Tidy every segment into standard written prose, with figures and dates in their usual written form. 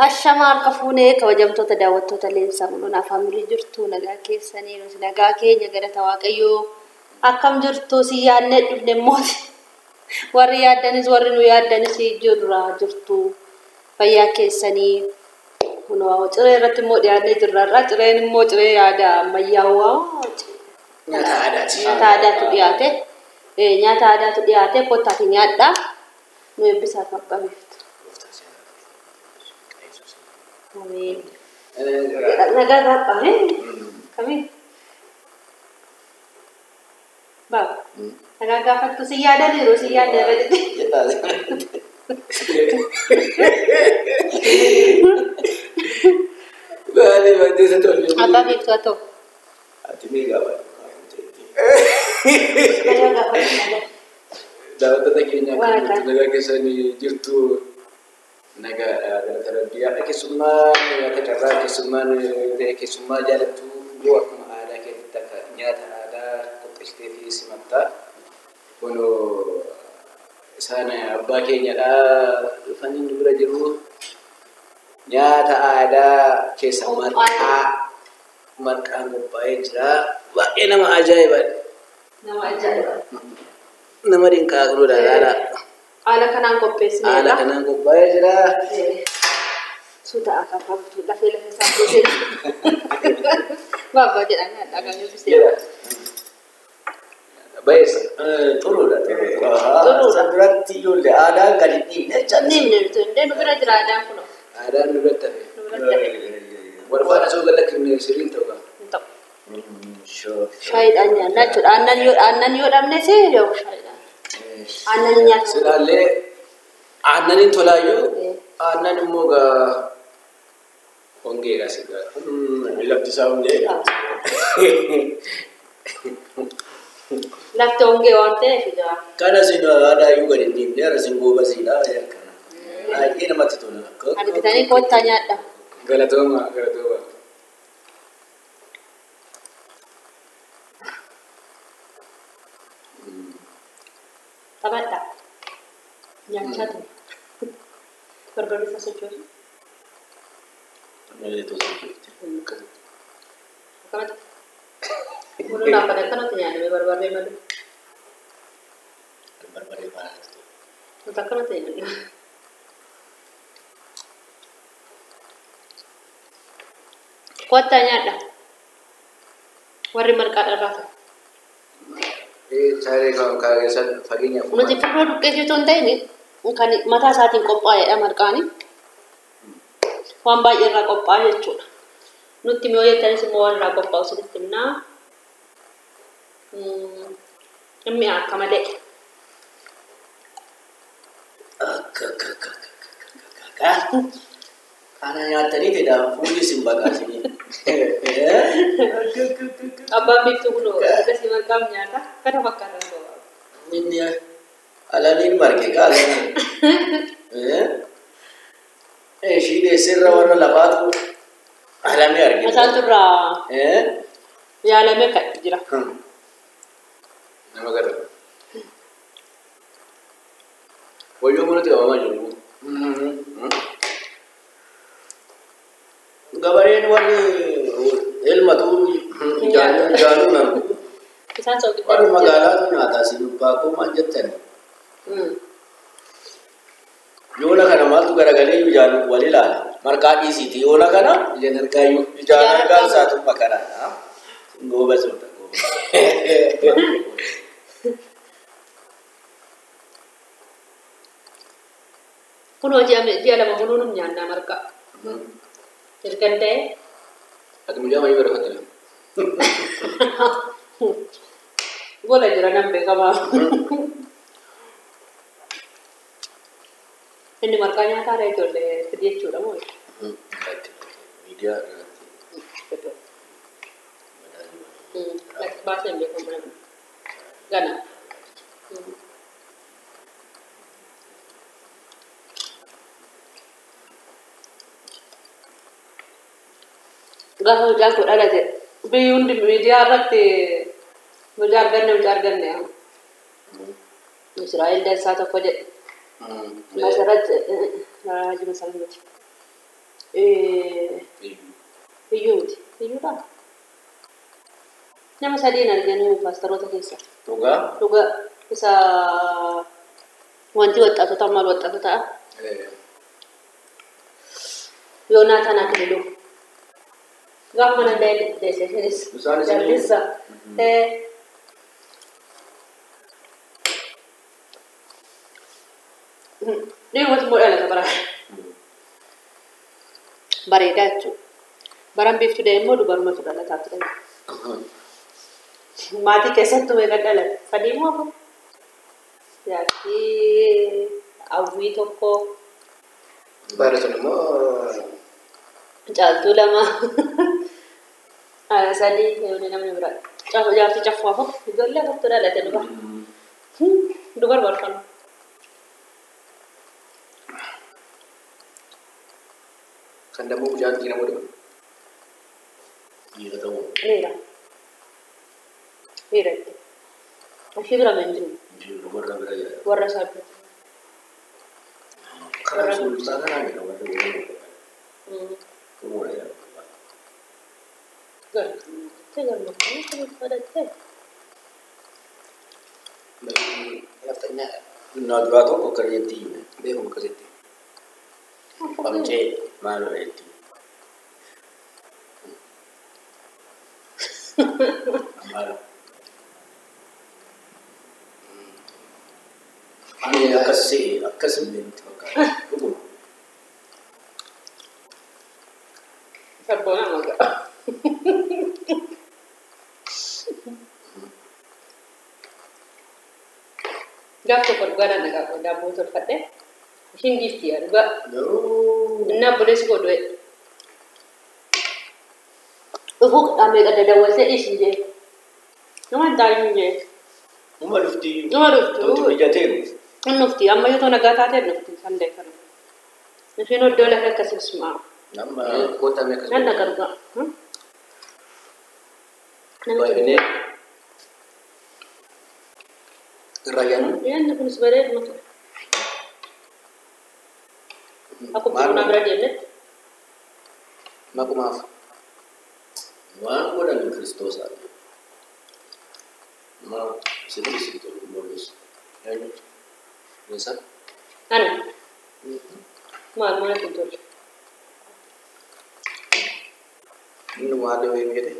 Ashamaa harka fuunee kabajamtoota daawwattoota Leensaa Mul'unaa Faamilii jirtu nagaa keessanii nuti nagaa keenya galata Waaqayyoo akkam jirtu si yaadnee dhufne immooti warri yaaddanis warri nu yaaddanis jirra jirtu fayyaa keessanii kunoo ciree irratti immoo dhiyaannee jirra irraa cireen immoo ciree yaada ammayyaawaa Nyaata aadaati. Nyaata aadaatu dhiyaate nyaata aadaatu dhiyaate kottaati nyaadhaa nu eebbisaa qabbameeftu. Ameen. Nagaa gaaffa. Kamiin? Baaba. Nagaa gaafattu si yaadaniiru si yaadda irra jedhe. Baay'ee baay'ee isa tolle. Abbaa beektu haa ta'u. Ati mee gaafa. Nagaa gaafattu nagaa. Daawwattoota keenya Waan akka akka. nagaa keessanii jirtu nagaadha galata rabbii. Haadha keessummaa akka carraa keessummaan ta'e keessummaa jaalattu yoo akkuma aadaa keetitti akka nyaata aadaa qopheessitee fi simatta. Kunoo isaan abbaa keenyadha dhufanii nu bira jiru. Nyaata aadaa keessa marqaa marqaan qophaa'ee jira. Baay'ee nama ajaa'iba. Nama ajaa'iba. Nama dinqaa kunoo ilaalaa. Haala kanaan qopheessineerra. Haala kanaan qophaa'ee jira. Suuta akaafamtu lafee lafee isaa buusee. Baabaa jedhaan nyaadhaa kan eebbisee. Bayeessa. Xuruudha. Xuruudha. Isa duratti ijoollee aadaan gadi dhiibne jechaadha. Inni himne hundee nu bira jira aadaan kunoo. Aadaan nu biratti hafe. Nu biratti hafe. Wal faana osoo gad lakkifne sirriin ta'u qaba. Hin ta'u. Shaayiidhaan nyaanna jechuudha. Aannan yoo dhabnes yoo shaayiidhaan. Aannan nyaata. Silaallee aannaniin tolaayyuu aannan immoo gaa hongeedha si gaa. Lafti isaa hundee. Lafti hongee waan ta'eef ijaa. Kana sin aadaa iyyuu gadi dhiibne har'a sin goobasiidha. Akkana. Baay'ee namatti tola. Argitanii kottaa nyaadha. Galatooma galatooma. Taphadha. Nyaachaa ture. Barbarri isaa sochoosu. Akkamatti? Kunuun afaan akkanatti nyaanname barbarree malee. Barbaree baay'ee. Nuti akkanatti nyaanna. Kottaa nyaadha. Warri marqaa dharraa ta'u. Taaree kan keessan fageenya Nuti firroo duqqeessituu hin ta'in kan mataa isaatiin qophaa'edha marqaani. Waan baay'ee irraa qophaa'e jechuudha. Nutti mi'oo jettanis immoo waan irraa qophaa'u sinitti himnaa. Mi'a akka malee. Akka akka akka akka akka kana nyaatanii ta'edha fuulli isin baqaasinii. Abbaan biiftuu kun akkasii marqaam nyaata. Kana fakkaata. Inni alaniin marge kaalanii. Ishii deessirra warra lafaatu alamee argina. Isaantu irraa yaalamee kan jira. Nama gara. Wayyoo manatti qabamaa jiru. Gabareen warri elmatu ijaanuu ijaanuu namu. Isaan soogidda. Warri magaalaatu nyaataa si dubbaa koo maal jettan. Yoona kana maaltu garagalee ijaan wal ilaala. Marqaa dhiisiiti yoona kana Ijaan argaayyuu. ijaan argaan isaatu makaraadha. Goobasoota goobas. Kun hojii ji'a lama muluun nyaannaa marqaa. Erga ta'e Ati mucaa maalii barbaadde? Gola jira nan beekamaa. Inni marqaa nyaataa dha ijoollee fidi jechuudha moo? Miidiyaa irratti. Baasee hin beekamu namni. Gana. Gaafa mucaan kun dhalate biyyi hundi miidiyaa irratti mucaa arganne mucaa arganne. Israa'el dansaa tokko jedhe. Masarat Raajii Masarat miti. Iyyuu miti. Iyyuudha. Nama sadiin arganii paastaroota keessa. Dhugaa. Dhugaa isa wanti waxxaatota maal waxxaatota Yoonaataan Akililuu. Gaafa mana deesse isheenis. Isaanis ni- Jaalisa. Dhiirota immoo dhalata bara. Bareedaa jechuudha. Baran biiftuu da'e immoo dubarumatu dhalataa ture. Maatii keessattuu meeqa dhalate? Sadii moo afur? Jaartii hawwii tokko, Bara sun immoo caaltuu lama, sadii yoonni namni biraa. Jaartii caffuu afur, ijoollee afurtu dhalate dubar. Dubar barfanu. Kan dammoo mucaan dhiira moo dubara? Dhiira ta'uu. Dhiira. Dhiira itti. Ishii bira hin jiru. Warra bira jira. Warra isaa bira. Karaa sulultaa kanaan jira warra bira. Dhumuudha jira. Garma kana fudhattee. Nafxanyaa Innaa duraa tokko akka jetti hime. beekuma akkasitti. Qamcee maal jetti. Maal. Ani akkas se'e akkas hin beektu fakkaata. Dhuguma. Sabboona maqaa. Gaaf tokko dhugaa nan dhagaa daabboo tolfadhe. Ishiin giiftii dhugaa. Garuu. Inni obboleessi koo du'e. Dhufuu meeqa dadawwaltee dhiisin jee. Nama hin taayin jee. Numa dhufti. Numa dhuftu. Wanti mijateeru. Inni dhufti amma yoo ta'u nagaa taatee dhufti sandee kana. Ishiin oddoo lafa akkasii simaa. Nama. Kottaa mee akkas Nan dhagaa dhugaa. Baay'inee irraa yaanu. Inni kunis bareeduma ture. Akkuma buna bira deemnetti. Maqumaaf. Waan godhan kiristoosaa. Ma sitti sitti tolu mul'isu. Eenyutu? Insa? Ana maal maal hin tolle. Inni maal wayii jedhe?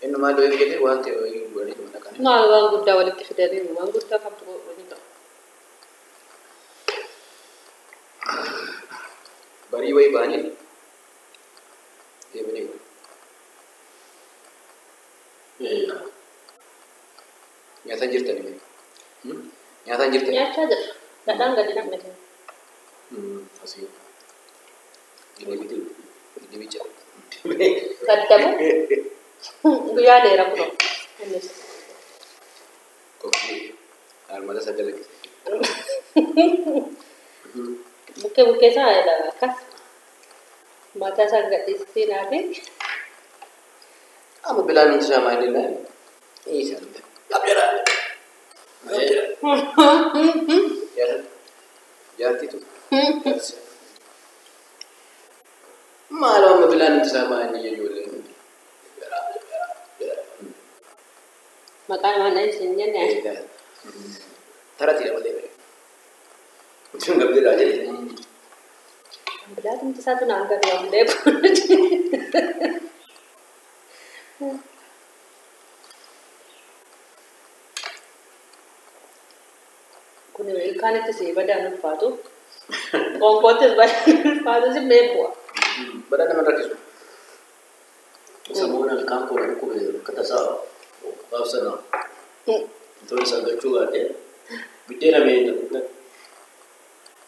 Inni maal wayii jedhe waan ta'e wayii godhanii mana kana. Maal waan guddaa walitti fidanii waan guddaa kamtu waliin ta'u. Barii wayii ba'anii deemanii godhu. Nyaataan jirtani? Nyaataan jirtani? Nyaachaa jira. Dhadhaan gadi namni kenna. Asii. Dibicha. Gaddabu guyyaa dheeraa kunoo. Innis. Qophii armata sagalee. Bukkee bukkee isaa akkas mataa isaa gadhiistii naafi. Amma bilaan nuti isaa maal jennaan? Isa. Abjara. Jaartii tu. Maal amma bilaan nuti isaa maal inni ijoollee? Maqaan waan hin jenne. Taratiidha malee. Utuun gabdeedhaa jedhe. Bilaan isaatu naan gadi waan beeku. Kun ilkaanitti si badaan ulfaatu. Qoonqoottis badaan ulfaatu si meebu'a. Badaan nama rakkisu. Samuun ilkaan koo dhukkube akka tasaa gaaf sana itoo isa argachuu baadhee biddeena mee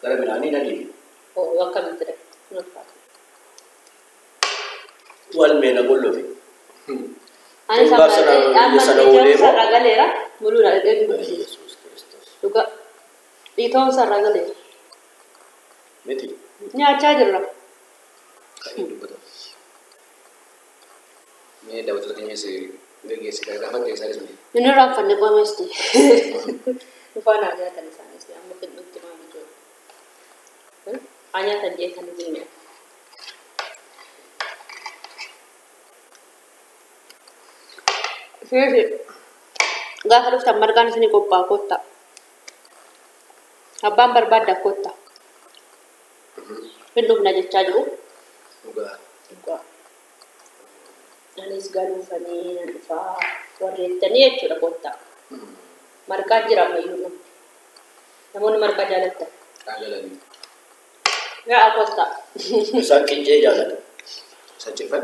gara midhaanii na dhiibe. Oo akkamitti dha ulfaatu. Wal mee na gollofe. Ani Gaaf sana amma sana oolee moo? sarara galeera muluudha dhedheedu. Yesuus Kiristoos. Dhuga dhiitoon sarara galeera. Miti. Nyaachaa jirra. Kan inni dubbatu. Mee daawwattoota keenyas Gaggeessi gaafa isaanis ni. Inni irraanfanne qomeesti. Dhufaan haa nyaatan isaanis amma fidhutti maal ijoollee. Haa nyaatan jeetanii jennee. Gaafa dhuftan marqaan isinii qophaa'a kottaa. Abbaan barbaadda kottaa. Hin dhufna jechaa jiru. Dhugaa. Dhugaa. Anis galuufanii nan dhufaa warreettanii jechuudha kottaa. Marqaa jira ammayyuu dhumne. Namoonni marqaa jaalattan. Haa galanii. Yaa kottaa. Isaan qincee jaallatu. Sacheeffan.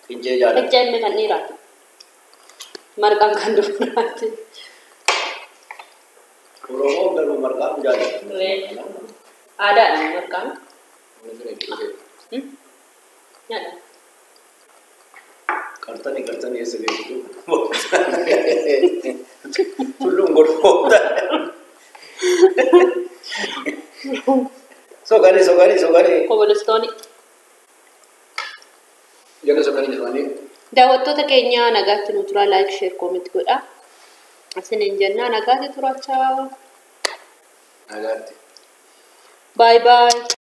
Qincee jaallatu. Qincee inni kan dhiiraati. Marqaan kan dubaraati. Oromoon garuu marqaa hin jaallatu. Aadaadha marqaan. Namni sun eebbisee. Nyaadha. Qartanii qartanii eessa geessitu? Tulluun gorfoota. Sokanii sokanii sokanii. Kobolistooni. Jala sokanii jedhamanii. Daawwattoota keenya nagaatti nu turaa like share comment godhaa. Isiniin jennaa nagaatti turachaa. Nagaatti. Bye bye.